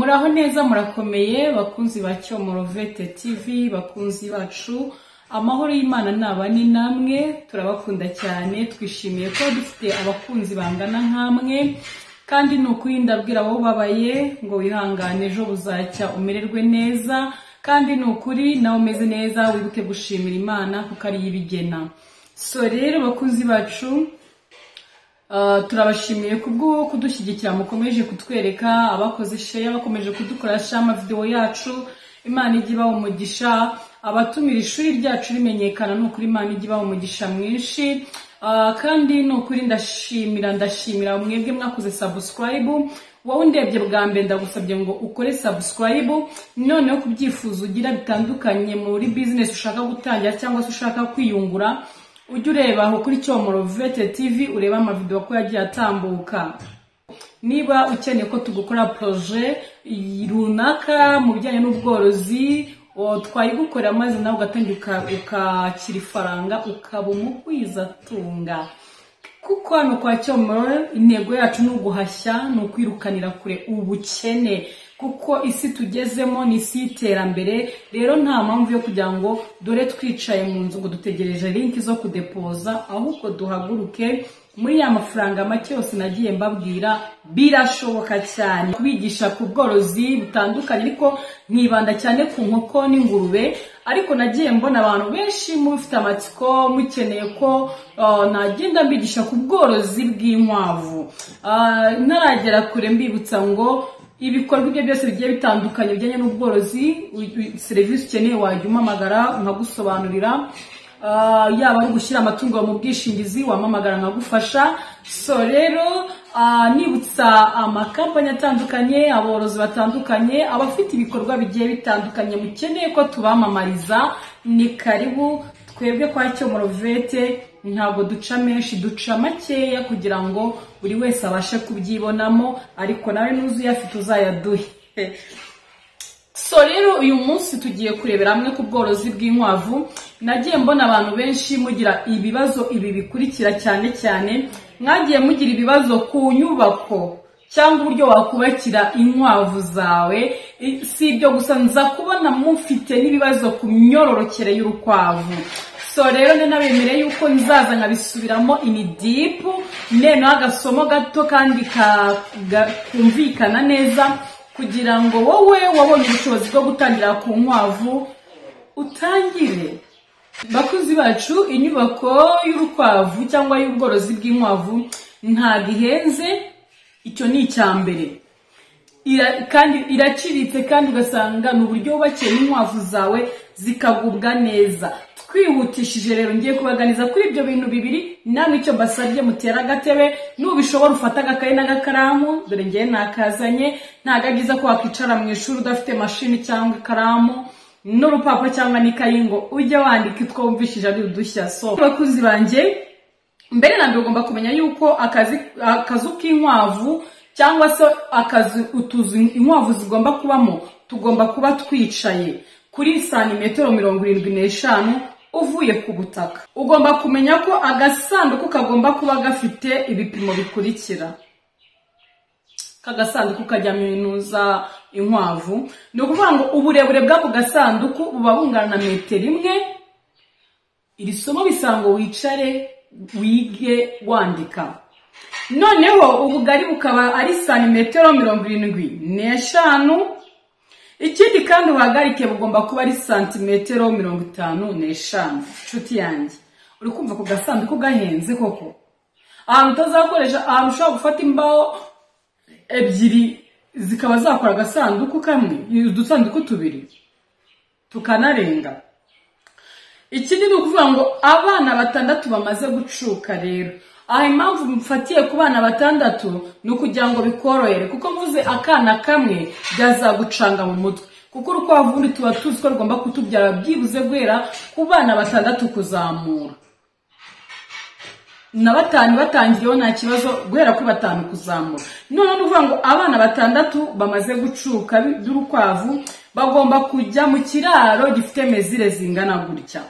Muraho neza, murakomeye bakunzi ba Cyomoro Vet TV, bakunzi bacu, amahoro y'Imana nabane namwe. Turabakunda cyane, twishimiye ko dufite abakunzi bangana nkamwe. Kandi ni ukuri ndabwira abo babaye ngo wihangane, ejo buzacya umererwe neza. Kandi ni ukuri nawe umeze neza wibuke gushimira Imana kuko ari ibigena. So rero bakunzi bacu, turabashimiye kubwo kudushyigikira, mukomeje kutwereka abakoze share, bakomeje kudukoresha amavideo yacu. Imana ijye ibaha umugisha. Abatumira ishuri ryacu rimenyekana, ni ukuri Imana ijye ibaha umugisha mwinshi. Kandi ni ukuri ndashimira mwebwe mwakoze subscribe. Wowe undebye bwa mbere, ndagusabye ngo ukore subscribe. Noneho kubyifuzo ugira bitandukanye muri business ushaka gutangira cyangwa se ushaka kwiyungura, ujye ureba aho kuri Cyomoro Vet TV, urebe amavideo ko yagiye atambuka. Niba ukeneye ko tugukora projet runaka mu bijyanye n'ubworozi, twayigukorera maze nawe ugatangira ukakira ifaranga, ukaba umugwizatunga. Kuko hano kwa Cyomoro intego yacu ni uguhashya, ni ukwirukanira kure ubukene, kuko isi tugezemo ni isi y'iterambere. Rero nta mpamvu yo kugira ngo dore twicaye mu nzu ngo dutegereje link zo kudepoza, ahubwo duhaguruke muri ya mafaranga make yose nagiye mbabwira. Birashoboka cyane kubigisha ku bworozi butandukanye, ariko nkibanda cyane ku nkoko n'ingurube. Ariko nagiye mbona abantu benshi mufite amatsiko, mukeneye ko nagenda mbigisha ku bworozi bw'inkwavu. Ntaragera kure, mbibutsa ngo ibikorwa ibyo byose bigiye bitandukanye bijyanye n'ubworozi, serivisi ukeneye wajya umpamagara nkagusobanurira. Yaba ari gushyira amatungo mu bwishingizi, wampamagara nkagufasha. So rero nibutsa amakampani atandukanye, aborozi batandukanye, abafite ibikorwa bigiye bitandukanye mukeneye ko tubamamariza, ni karibu. Twebwe kwa Cyomoro Vet ntabwo duca menshi, duca makeya kugira ngo buri wese abashe kubyibonamo, ariko nawe nuzuye afite uzayaduhe. So rero uyu munsi tugiye kurebera hamwe ku bworozi bw'inkwavu. Nagiye mbona abantu benshi mugira ibibazo ibi bikurikira. Cyane cyane mwagiye mugira ibibazo ku nyubako cyangwa uburyo wakubakira inkwavu zawe. Si ibyo gusa, nza kubona mufite n'ibibazo ku myororokere y'urukwavu. So rero nabemereye yuko nzaza nkabisubiramo in deep, noneho agasomo gato kandi kumvikana neza, kugira ngo wowe wabonye ubushobozi bwo gutangira ku nkwavu utangire. Bakuzi bacu, inyubako y'urukwavu cyangwa y'ubworozi bw'inkwavu ntabwo ihenze, icyo ni icya mbere. Kandi iraciriritse, kandi ugasanga ni uburyo wubakiye inkwavu zawe zikagubwa neza. Twihutishije rero, ngiye kubaganiza kuri ibyo bintu bibiri. Namwe icyo mbasabye, mutera agatebe, nubishobora ufata agakaye n'agakaramu. Dore ngiye nakazanye. Ntabwo ari byiza ko wakwicara mu ishuri udafite mashini cyangwa ikaramu n'urupapuro cyangwa n'ikayi ngo ujye wandika utwo wumvishije ari udushya. So abakunzi banjye, mbere na mbere ugomba kumenya yuko akazu k'inkwavu cyangwa se akazu, utuzu inkwavu zigomba kubamo, tugomba kuba twicaye kuri santimetero 75 uvuye ku butaka. Ugomba kumenya ko agasanduku kagomba kuba gafite ibipimo bikurikira. Kagasanduku kajyamo intuza inkwavu, ni ukuvuga ngo uburebure bw'ako gasanduku buba bungana na metero 1. Iri somo bisaba ngo wicare wige wandika. Noneho ubugari bukaba ari santimetero 75. Ikindi kandi ubuhagarike bugomba kuba ari santimetero 55. Inshuti yanjye, uri kumva ku gasanduku gahenze koko? Ahantu utazakoresha, ahantu ushobora gufata imbaho ebyiri zikaba zakora agasanduku kamwe, udusanduku tubiri tukanarenga. Ikindi ni ukuvuga ngo abana batandatu bamaze gucuka. Rero aha impamvu mfatiye ku bana batandatu ni ukugira ngo bikorohere, kuko mvuze akana kamwe byazagucanga mu mutwe, kuko urukwavu ubundi tuba tuzi ko rugomba kutubyara byibuze guhera ku bana batandatu kuzamura, na batanu batangiyeho nta kibazo, guhera kuri batanu kuzamura. Noneho ni ukuvuga ngo abana batandatu bamaze gucuka by'urukwavu bagomba kujya mu kiraro gifite mesure zingana gutya: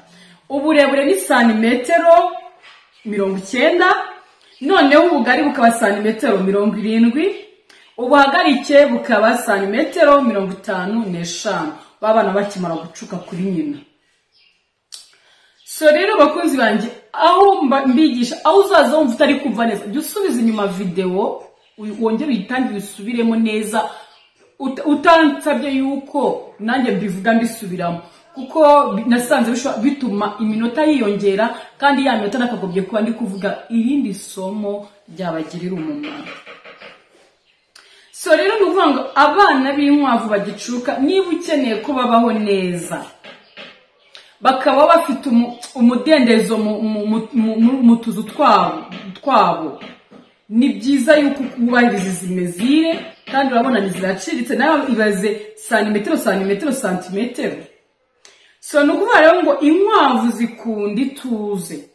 uburebure ni santimetero 90, noneho ubugari bukaba santimetero 70. Ubuhagarike bukaba santimetero 55, babana bakimara gucuka kuri nyina. So rero bakunzi banjye, aho mbigisha, aho uzaza wumva utari kumva neza, jya usubiza inyuma video wongere uyitangire usubiremo neza, utansabye yuko nanjye mbivuga mbisubiramo, kuko nasanze bituma iminota yiyongera, kandi ya minota nakagobye kuba ndi kuvuga irindi somo ryabagirira umumaro. So rero ni ukuvuga ngo abana b'inkwavu bagicuka, niba ukeneye ko babaho neza, bakaba bafite umudendezo mu tuzu twabo, ni byiza yuko wubahiriza izi mezire. Kandi urabona ni ziraciriritse, nawe ibaze santimetero santimetero santimetero. So ni ukuvuga rero ngo inkwavu zikunda ituze,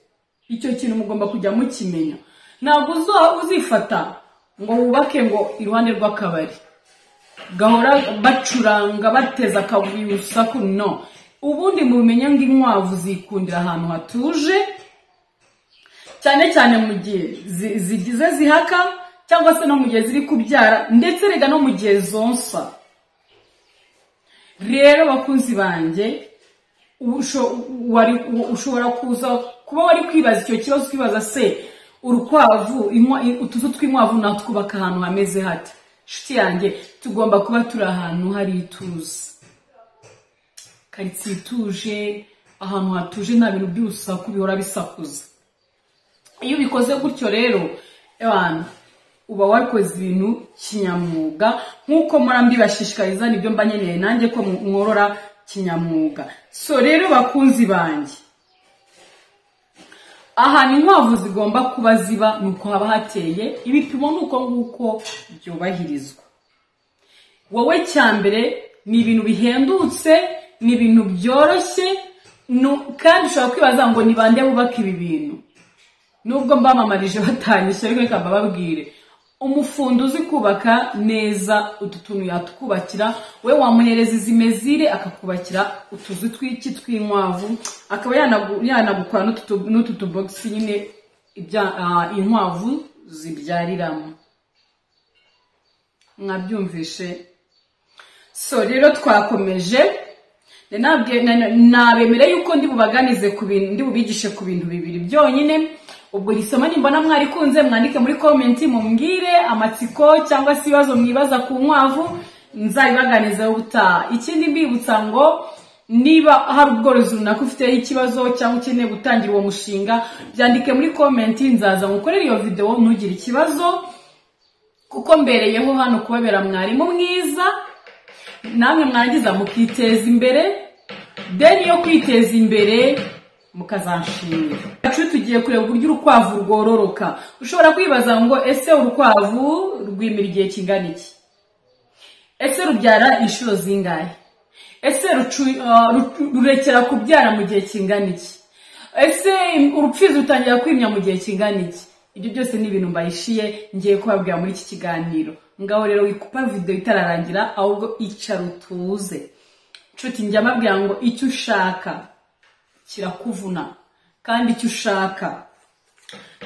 icyo kintu mugomba kujya mukimenya. Ntabwo uzifata ngo wubake ngo iruhande rw'akabari gahora bacuranga bateza akavuyo urusaku, no. Ubundi mubimenye ngo inkwavu zikundira ahantu hatuje, cyane cyane mu gihe zigize zihaka, cyangwa se no mu gihe ziri kubyara, ndetse rega no mu gihe zonsa. Rero bakunzi banjye, ushobora kuza kuba wari kwibaza icyo kibazo, ukibaza se urukwavu, utuzu tw'inkwavu natwubaka ahantu hameze hate? Inshuti yanjye, tugomba kuba turi ahantu hari ituze, karitsiye ituje, ahantu hatuje, nta bintu by'urusaku bihora bisakuza. Iyo ubikoze gutyo rero, uba wakoze ibintu kinyamwuga, nk'uko mbibashishikariza, nibyo mba nkeneye nanjye ko mworora kinyamwuga. So rero bakunzi banjye, ahantu inkwavu zigomba kuba ziba nuko haba hateye, ibipimo nuko nguko byubahirizwa. Wowe cyambere ni ibintu bihendutse, ni ibintu byoroshye, kandi ushobora kwibaza ngo ni bande bubaka ibi bintu. Nubwo mbamamarije batanyishe, ariko reka mbababwire, umufundi uzi kubaka neza utu tuntu yatwubakira, we wamuhereza izi mezire akakubakira utuzu tw'iki tw'inkwavu, akaba yanagukora n'utu tubogisi nyine inkwavu zibyariramo. Mwabyumvishe? So rero twakomeje, nabemere yuko ndi bubaganize ku bintu, ndi bubigishe ku bintu bibiri byonyine. Ubwo risoma nimbona mwarikunze, mwandike muri comment mumbwire amatsiko cyangwa se ibibazo mwibaza ku nkwavu, nzabibaganizeho ubutaha. Ikindi mbibutsa ngo niba hari ubworozi runaka ufiteho ikibazo cyangwa ukeneye gutangira uwo mushinga, byandike muri comment, nzaza ngukorere iyo video, ntugire ikibazo, kuko mbereyeho hano kubabera mwarimu mwiza, namwe mwarangiza mukiteza imbere, then yo kwiteza imbere mukazanshimira. Tugiye kureba uburyo urukwavu rwororoka. Ushobora kwibaza ngo ese urukwavu rwimira igihe kingana iki? Ese rubyara inshuro zingahe? Ese rurekera kubyara mu gihe kingana iki? Ese urupfizi rutangira kwimya mu gihe kingana iki? Ibyo byose ni ibintu mbayishiye ngiye kubabwira muri iki kiganiro. Ngaho rero wikupa video itararangira, ahubwo icara utuze. Nshuti, njya mbabwira ngo icyo ushaka kirakuvuna, kandi icyo ushaka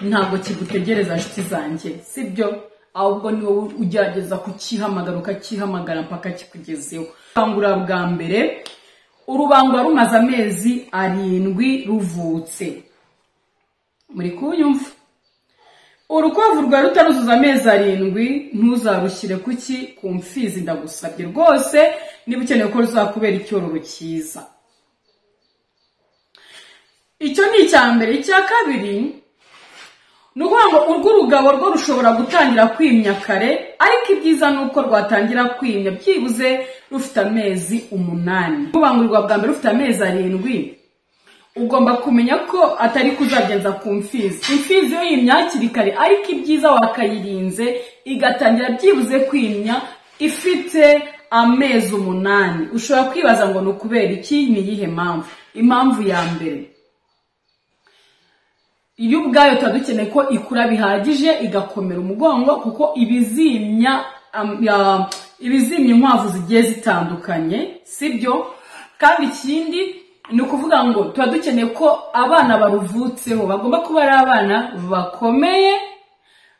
ntabwo kigutegereza, nshuti zanjye, sibyo? Ahubwo ni wowe ugerageza kukihamagara, ukakihamagara mpaka kikugezeho. Urubangura bwa mbere, urubangura rumaze amezi 7 ruvutse. Muri kunyumva? Urukwavu rwawe rutaruzuza amezi 7 ntuzarushyire kuki ku mfizi, ndagusabye rwose, niba ukeneye ko ruzakubera icyororo cyiza. Icyo ni icya mbere. Icya kabiri ni ukuvuga ngo urw'urugabo rwo rushobora gutangira kwimya kare, ariko ibyiza ni uko rwatangira kwimya byibuze rufite amezi 8. Urubangurwa bwa mbere rufite amezi 7, ugomba kumenya ko atari kuzagenza ku mfizi. Imfizi yo yimya hakiri kare, ariko ibyiza wakayirinze igatangira byibuze kwimya ifite amezi 8. Ushobora kwibaza ngo ni ukubera iki, ni iyihe mpamvu? Impamvu ya mbere, iyo ubwayo tuba dukeneye ko ikura bihagije igakomera umugongo, kuko ibizimya inkwavu zigiye zitandukanye, sibyo? Kandi ikindi ni ukuvuga ngo tuba dukeneye ko abana baruvutseho bagomba kuba ari abana bakomeye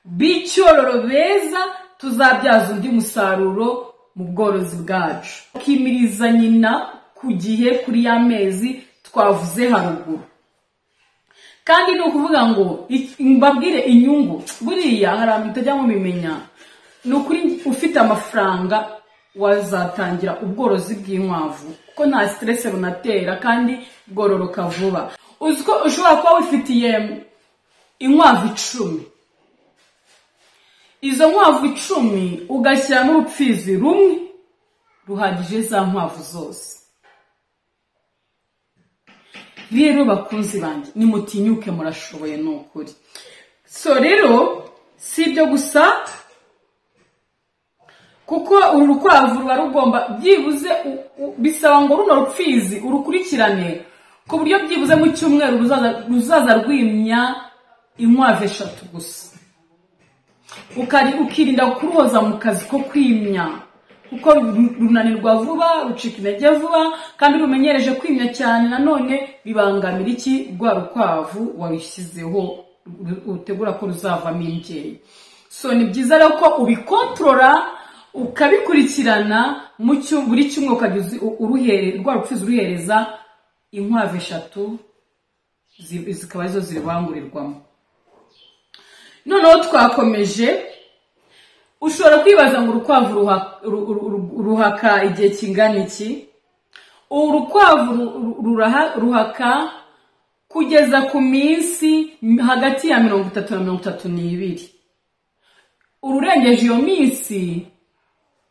b'icyororo beza, tuzabyaza undi musaruro mu bworozi bwacu. Ukimiriza nyina ku gihe kuri ya mezi twavuze haruguru. Kandi ni ukuvuga ngo mbabwire inyungu, buriya hari abantu mutajya mubimenya, ni ukuri ufite amafaranga wazatangira ubworozi bw'inkwavu kuko nta stress runatera kandi bwororoka vuba. Uzi ko ushobora kuba wifitiye inkwavu 10, izo nkwavu 10 ugashyiramo urupfizi rumwe ruhagije za nkwavu zose. Rero bakunzi banjye, nimutinyuke, murashoboye ni ukuri. So rero si ibyo gusa, kuko uru rukwavu ruba rugomba byibuze, bisaba ngo runo rupfizi urukurikirane ku buryo byibuze mu cyumweru ruzaza rwimya inkwavu 3 gusa. Ukirinda kuruhoza mu kazi ko kwimya, kuko runanirwa vuba, rucika intege vuba, kandi rumenyereje kwimya cyane nanone bibangamira iki rwa rukwavu wabishyizeho utegura ko ruzavamo imbyeyi. So ni byiza rero ko ubikontorora ukabikurikirana buri cyumweru ukajya rwa rupfizi uruhereza inkwavu 3 zikaba arizo zibangurirwamo. Noneho twakomeje. Ushobora kwibaza ngo urukwavu ruhaka igihe kingana iki? Urukwavu ruhaka kugeza ku minsi hagati ya 30 na 32. Ururengeje iyo minsi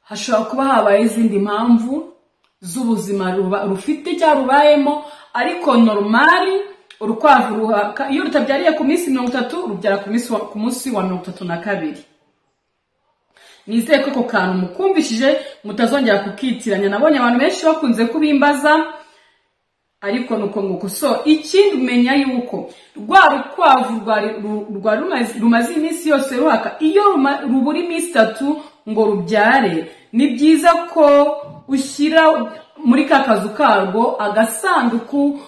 hashobora kuba habaye izindi mpamvu z'ubuzima rufite cyangwa rubayemo, ariko normali urukwavu ruhaka iyo rutabyariye ku minsi 30 rubyara ku munsi wa 32. Nizeye ko ako kantu mukumvishije mutazongera kukitiranya. Nabonye abantu benshi bakunze kubimbaza, ariko nuko nguko. So ikindi umenya yuko rwa rukwavu rwari rumaze iminsi yose ruhaka, iyo rubura iminsi 3 ngo rubyare, ni byiza ko ushyira muri ka kazu karwo agasanduku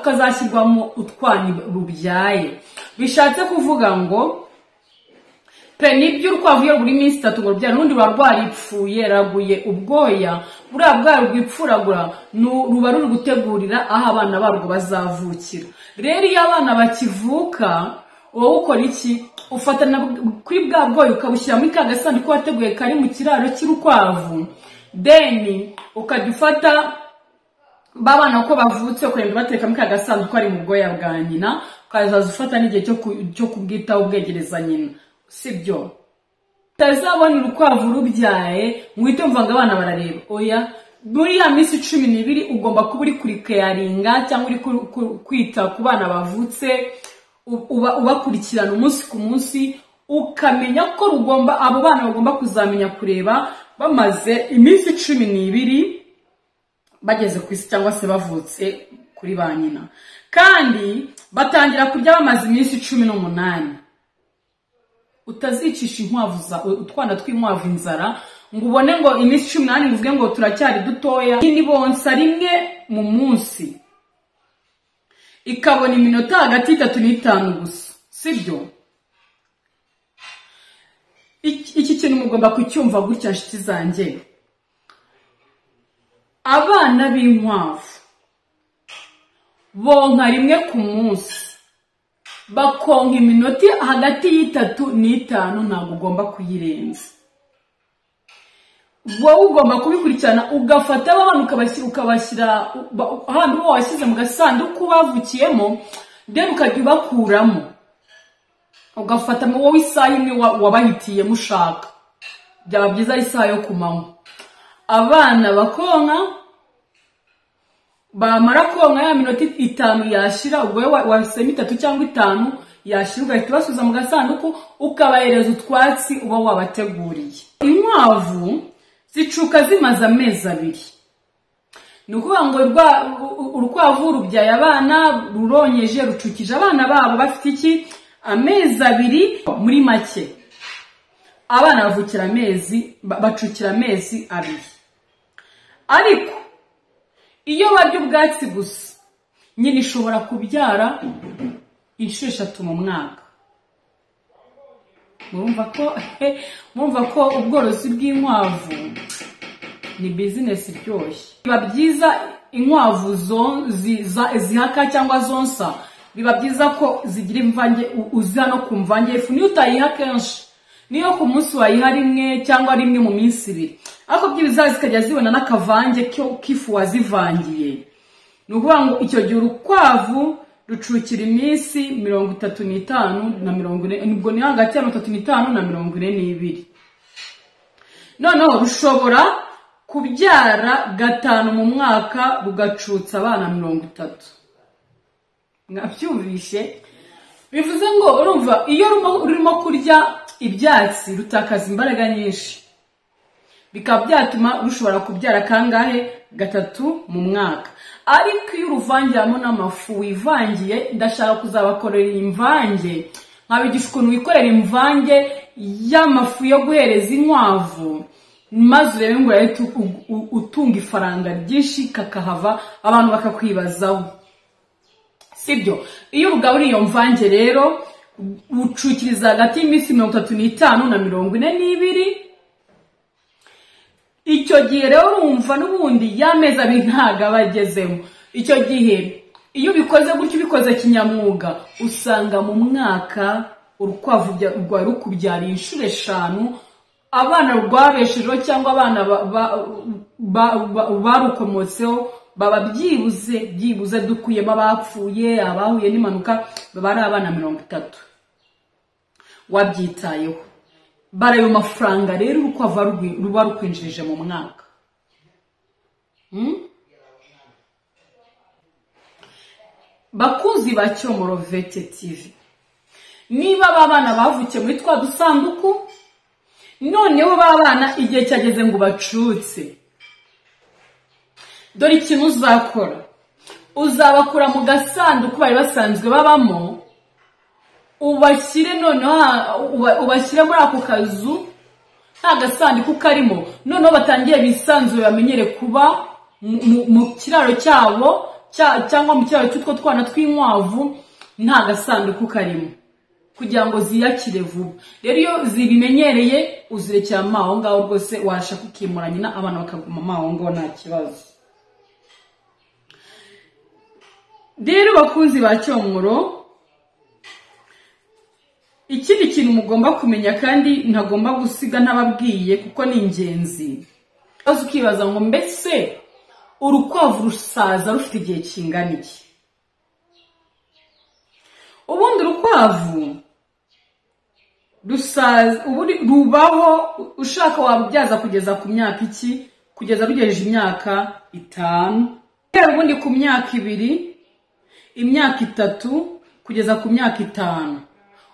kazashyirwamo utwani rubyaye. Bishatse kuvuga ngo pe nibyo urukwavu iyo buri minsi 3 ngo rubyare, n'undi ruba rwaripfuye raguye ubwoya, buriya bwa rwipfuragura ruba ruri gutegurira aho abana barwo bazavukira. Rero iyo abana bakivuka wowe ukora iki? Ufatana kuri bwa bwoya ukabushyira muri ka gasanduku wateguye kari mu kiraro cy'urukwavu, then ukajya ufata babana uko bavutse ukagenda ubateka muri ka gasanduku ari mu bwoya bwa nyina, ukazaza ufata n'igihe cyo kubwitaho ubwegereza nyina. Sibyo, utazabona urukwavu rubyaye ngo uhite wumva ngo abana barareba. Oya, muri ya minsi 12 ugomba kuba uri kurikeyaringa cyangwa uri kwita ku bana bavutse, ubakurikirana umunsi ku munsi, ukamenya ko rugomba abo bana bagomba kuzamenya kureba bamaze iminsi 12 bageze ku isi cyangwa se bavutse kuri ba nyina. Kandi batangira kurya bamaze iminsi 18. Utazicisha inkwavu utwana tw'inkwavu inzara ngo ubone ngo iminsi 18 ngo uvuge ngo turacyari dutoya. Ni bonsa rimwe mu munsi, ikabona iminota hagati 3 na 5 gusa, sibyo? Iki kintu mugomba kucyumva gutya nshuti zanjye. Abana b'inkwavu bonka rimwe ku munsi, bakonka iminota hagati y'3 na 5, ntabwo ugomba kuyirenza. Wowe ugomba kubikurikirana, ugafata abana ukabashyira ahantu bo washyize mu gasanduku bavukiyemo, then ukajya ubakuramo, ugafata wowe isaha imwe wabahitiyemo ushaka, byaba byiza ari isaha yo ku manywa. Abana bakonka, bamara konka ya minota 5 yashira, ubwo wahisemo 3 cyangwa 5 yashira, ugahita ubasubiza mu gasanduku ukabahereza utwatsi uba wabateguriye. Inkwavu zicuka zimaze amezi 2. Ni ukuvuga ngo urukwavu rubyaye abana, ruronyeje, rucukije abana babo bafite iki? Amezi 2 muri make. Abana bavukira amezi, bacukira amezi 2. Ariko iyo barya ubwatsi gusa, nyine ishobora kubyara inshuro 3 mu mwaka. Murumva ko ubworozi bw'inkwavu ni bizinesi iryoshye. Biba byiza inkwavu zihaka cyangwa zonsa, biba byiza ko zigira imvange, uza no ku mvange y'ifu. Niyo utayiha kenshi, niyo ku munsi wayiha rimwe cyangwa rimwe mu minsi ibiri, ariko byibuze zikajya zibona n'akavange k'ifu wazivangiye. Ni ukuvuga ngo icyo gihe urukwavu rucukira iminsi 35 na 40, ubwo ni hagati ya 35 na 42. Noneho rushobora kubyara 5 mu mwaka, rugacutsa abana 30. Mwabyumvishe? Bivuze ngo urumva iyo rurimo kurya ibyatsi rutakaza imbaraga nyinshi, bikaba byatuma rushobora kubyara kangahe? 3 mu mwaka. Ariko iyo uruvangiramo n'amafu wivangiye, ndashaka kuzabakorera imvange, nkabigisha ukuntu wikorera imvange y'amafu yo guhereza inkwavu, maze urebe ngo urahita utunga ifaranga ryinshi kakahava, abantu bakakwibazaho, sibyo? Iyo ugaburiye iyo mvange rero, ucukiriza hagati y'iminsi 35 na 42. Icyo gihe rero urumva n'ubundi y'amezi abiri ntago aba agezemo. Icyo gihe iyo ubikoze gutyo, ubikoze kinyamwuga, usanga mu mwaka urukwavu rwawe rukubyara inshuro 5, abana rwabeshejeho cyangwa abana barukomotseho baba byibuze dukuyemo abapfuye, abahuye n'impanuka, baba ari abana 30 wabyitayeho. Bara ayo mafaranga rero urukwavu ruba rukwinjirije mu mwaka. Bakunzi ba Cyomoro Vet TV, niba aba bana bavukiye muri twa dusanduku, noneho babana igihe cyageze ngo bacutse, dore ikintu uzakora. Uzabakura mu gasanduku bari basanzwe babamo, ubashyire noneho ubashyire muri ako kazu nta gasanduku karimo, noneho batangiye bisanzuye, bamenyere kuba mu kiraro cyabo cyangwa mu kiraro cy'utwo twana tw'inkwavu nta gasanduku karimo, kugira ngo ziyakire vuba. Rero iyo zibimenyereye uzirekera aho ngaho rwose, washaka ukimura nyina, abana bakaguma aho ngaho nta kibazo. Rero bakunzi ba Cyomoro, ikindi kintu mugomba kumenya kandi ntagomba gusiga ntababwiye kuko ni ingenzi. Ukibaza ngo mbese urukwavu rusaza rufite igihe kingana iki? Ubundi urukwavu rusaza ubundi rubaho, ushaka wabubyaza kugeza ku myaka iki? Kugeza rugejeje imyaka 5. Ubundi ku myaka 2, imyaka 3 kugeza ku myaka 5.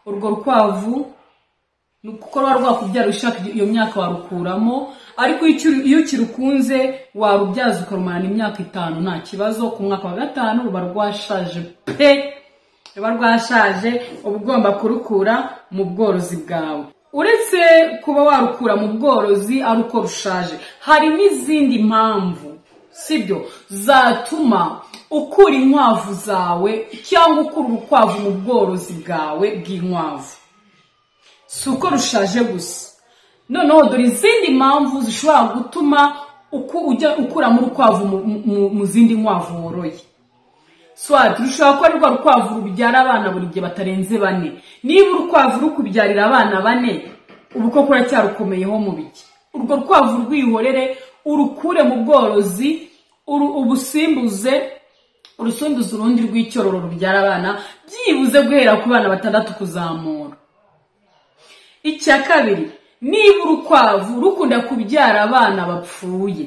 Urwo rukwavu kuko ruba rwakubyara, ushaka iyo myaka warukuramo, ariko iyo ukirukunze warubyaza ukarumarana imyaka 5 nta kibazo. Ku mwaka wa 5 ruba rwashaje pe, ruba rwashaje, uba ugomba kurukura mu bworozi bwawe. Uretse kuba warukura mu bworozi ari uko rushaje, hari n'izindi mpamvu, sibyo, zatuma ukura inkwavu zawe cyangwa ukura urukwavu mu bworozi bwawe bw'inkwavu. Si uko rushaje gusa. Noneho dore izindi mpamvu zishobora gutuma ukuramo urukwavu mu zindi nkwavu woroye. Swat rushobora kuba rwa rukwavu rubyara abana buri gihe batarenze 4. Niba urukwavu rukubyarira abana 4, ubu koko uracyarukomeyeho mu biki? Urwo rukwavu rwihorere, urukure mu bworozi, ubusimbuze, urusunduze urundi rw'icyororo rubyara abana byibuze guhera ku bana 6 kuzamura. Icya kabiri, niba urukwavu rukunda kubyara abana bapfuye,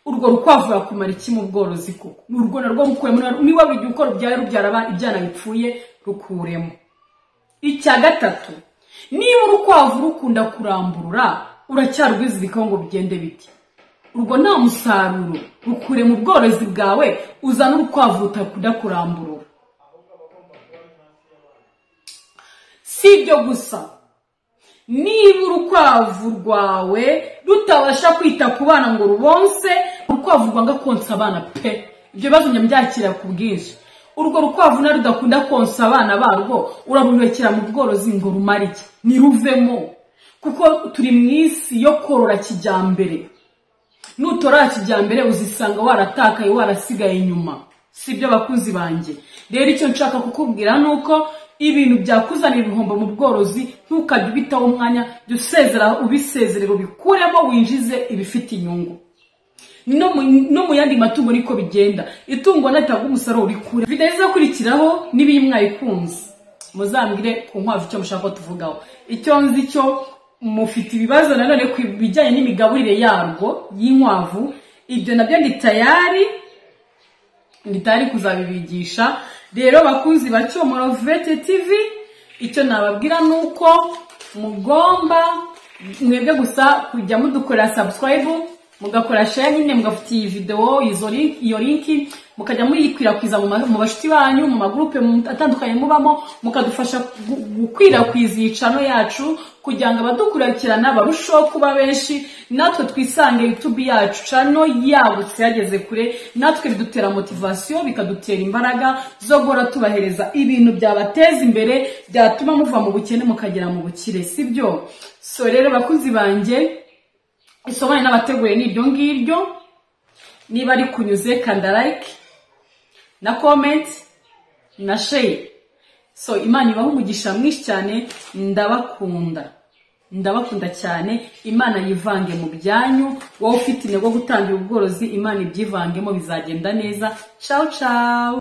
urwo rukwavu rakumara iki mu bworozi koko? Urwo narwo rukuyemo, niba buri gihe uko rubyara ibyana bipfuye, rukuremo. Icya gatatu, niba urukwavu rukunda kuramburura, uracyarwizirikaho ngo bigende biti? Urwo nta musaruro, rukure mu bworozi bwawe, uzane urukwavu rutakunda kuramburura. Si ibyo gusa, niba urukwavu rwawe rutabasha kwita ku bana ngo rubonse, urukwavu rwanga konsa abana pe, ibyo bibazo njya mbyakira ku bwinshi. Urwo rukwavu na rudakunda konsa abana barwo, urarurekera mu bworozi ngo rumare iki? Niruvemo, kuko turi mu isi yo korora kijyambere. Nutorora kijyambere uzisanga waratakaye, warasigaye inyuma. Sibyo bakunzi banjye? Rero icyo nshaka kukubwira ni uko ibintu byakuzanira ibihombo mu bworozi ntukajye ubitaho umwanya, jya usezera, ubisezerera, ubikuremo, winjize ibifite inyungu. No mu yandi matungo niko bigenda. Itungo natanga umusaruro urikure. Video izakurikiraho, niba iyi mwayikunze, muzambwire ku nkwavu icyo mushaka ko tuvugaho. Icyo nzi cyo, mufite ibibazo nanone ku bijyanye n'imigaburire yarwo y'inkwavu. Ibyo nabyo ndi tayari kuzabibigisha. Rero bakunzi ba Cyomoro Vet TV, icyo nababwira ni uko mugomba mwebwe gusa kujya mudukorera subscribe, mugakora share nyine, mugafata iyi video, izo link, iyo link mukajya muyikwirakwiza mu bashuti banyu, mu magroupe atandukanye mubamo, mukadufasha gukwirakwiza iyi channel yacu kugira ngo abadukurikirana barusheho kuba benshi, natwe twisange YouTube yacu channel yagutse, yageze kure. Natwe bidutera motivation, bikadutera imbaraga zo guhora tubahereza ibintu byabateza imbere, byatuma muva mu bukene mukagera mu bukire. Sibyo? So rero bakunzi banjye, isomo n'abateguye ni ibyo ngibyo. Niba ari kunyuze, kanda like na comment na share. So Imana ibahe umugisha mwinshi cyane. Ndabakunda, ndabakunda cyane. Imana yivange mu byanyu. Wowe ufite intego yo gutangira ubworozi, Imana ibyivangemo, bizagenda neza. Ciao ciao.